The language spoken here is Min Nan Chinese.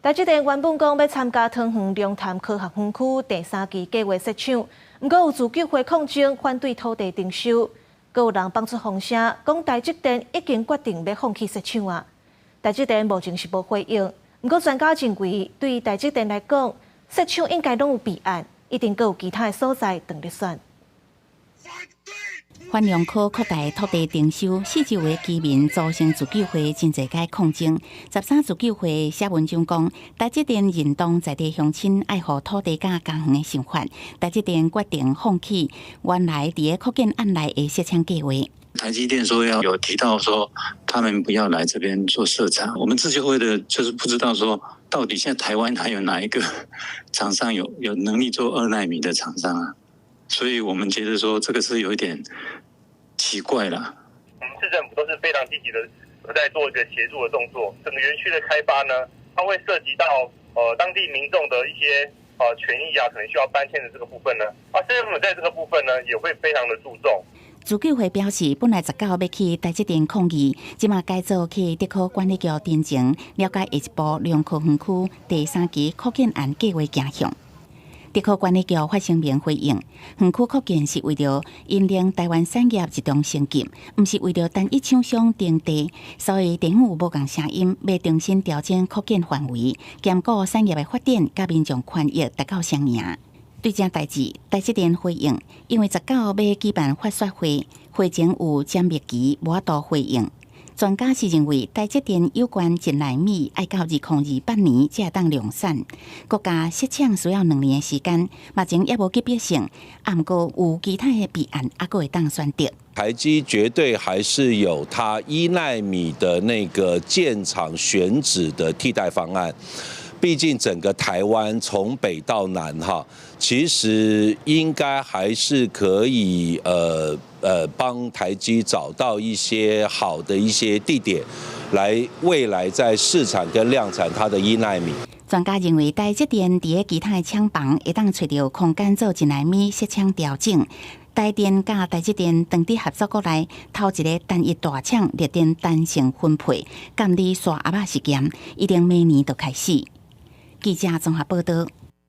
台積電原本講欲參加桃園龍潭科學園區第三期計劃設廠，毋過有自救會抗爭反對土地徵收，閣有人放出風聲，講台積電已經決定欲放棄設廠啊。台積電目前是無回應，毋過專家認為，對台積電來講，設廠應該攏有備案，一定閣有其他的所在當咧選。反龍科擴大土地徵收，四周圍居民組成自救會，真濟擺抗爭。13自救會寫文章講，台積電認同在地鄉親愛護土地佮家園的想法，台積電決定放棄原來佇個擴建案內的設廠計劃。台積電說要有提到說，他們不要來這邊做設廠。我們自救會的，就是不知道說，到底現在台灣還有哪一個廠商有能力做2納米的廠商啊？所以我們覺得說，這個是有一點奇怪啦。我們市政府都是非常積極的在做一個協助的動作。整個園區的開發呢，它會涉及到當地民眾的一些權益啊，可能需要搬遷的這個部分呢，啊，市政府在這個部分呢，也會非常的注重。自救會表示，本來19欲去台積電抗議，這馬改做去竹科管理局陳情，了解下一步龍科園區第三期擴建案計劃走向。竹科管理局發聲明回應，園區擴建是為著引領台灣產業一重升級，毋是為著單一廠商爭地，所以地方有無仝聲音，欲重新調整擴建範圍，兼顧產業的發展，佮民眾權益達到雙贏。對這代誌，台積電回應，因為19欲舉辦法說會，會前有佔密期，無法度回應。專家是認為，台積電有關1納米愛到2028年才會當量產，國家設廠需要2年的時間，目前猶無急迫性，啊，毋過有其他的備案，猶閣會當選擇。台積絕對還是有它1納米的那個建廠選址的替代方案。畢竟整個台灣從北到南哈，其實應該還是可以幫台積找到一些好的一些地點，來未來在試產跟量產它的1納米。專家認為，台積電佇個其他的廠房會當揣著空間做1納米設廠調整。台電佮台積電當佇合作國內頭一个單一大廠綠電單線分配，監理沙盒仔實驗，一定明年就開始。記者綜合報道。